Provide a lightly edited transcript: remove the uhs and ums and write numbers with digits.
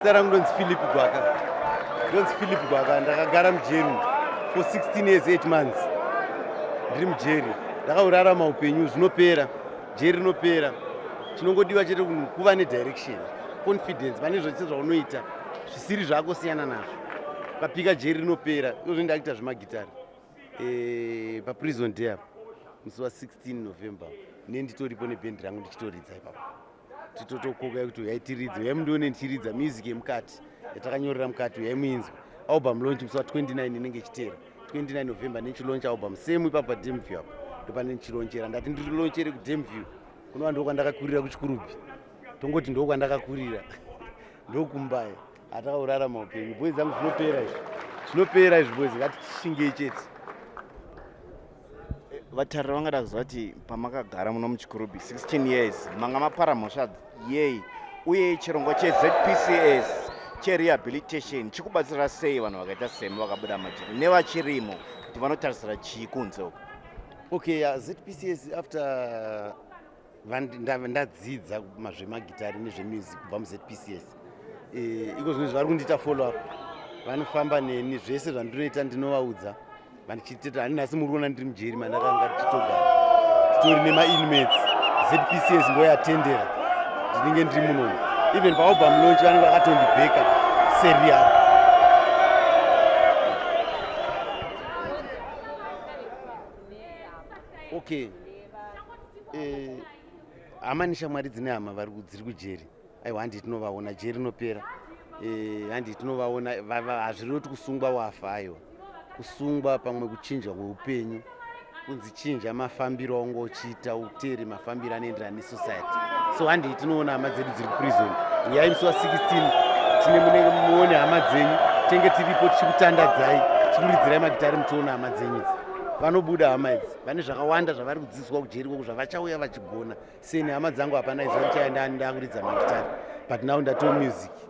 Zita rangu ndonzi Philip Gwaka. Ndonzi Philip Gwaka, ndakagara mujeri for 16 years 8 months. Ndiri mujeri. Ndakaurarama upenyu zvinopera. Jeri rinopera. Chinongodiwa chete kuva nedirection, confidence pane zvese zvaunoita zvisiri zvako siyana nazvo. Papika jeri rinopera. Izvozvo ndakuita zvemagitare. Eh, paprison day apa musi wa 16 November nenditoripo nebhendi rangu ndichitoridza ipapo. titotokoka kuti uyai tiridze uyai mundione ndichiridza music yemukati yatakanyorera mukati uyai muinzwe album launch musi wa 29 inenge ichiteera 29 November ndichilaunch album same ipapo paDamview apo ndopane ndichilonchera ndati ndirilonchere kuDamview kunova ndokwandakakurira kuChikurubi tongoti ndokwandakakurira ndokumbaye atakaurarama upenyu boys zangu zvinopera izvi zvinopera izvi boys ngatishingei chete. Vatariri vangada kuziva kuti pamakagara muno muChikurubi 16 years manga mapara mhosva yei uye chirongwa cheZPCS cherehabilitation chikubatsira sei vanhu vakaita semi vakabuda majeri nevachirimo kuti vanotarisira chii kunze uko? Okay, uh, ZPCS after ndadzidza zvemagitari nezvemusic kubva muZPCS eh, iko zvino zvari kundiita follow up vanofamba neni zvese zvandinoita ndinovaudza vandichiteta hani nhasi muri kuona ndiri mujeri mandakanga tichitogara titori nemainmates ZPCS ndoyatendera ndinenge ndiri munomu even paalbum launch vanenge vakatondibheka serial. Okay, eh, hama neshamwari dzine hama vari dziri kujeri aiwa handi tinovaona jeri rinopera eh, handi tinovaona hazvirevi kuti kusungwa wafa aiwa kusungwa pamwe kuchinjwa kweupenyu kunzi chinja mafambiro aunga uchiita uteere mafambiro anoenderana nesociety so handei tinoona hama dzedu dziri kuprison uyai musi wa 16 tine munenge muone hama dzenyu tenge tiripo tichikutandadzai tichikuridzirai magitari muchiona hama dzenyu idzi vanobuda hama idzi vane zvakawanda zvavari kudzidziswa kujeri koko zvavachauya vachigona seni hama dzangu hapana izuva ndichaya ndakuridza magitari but now ndato music.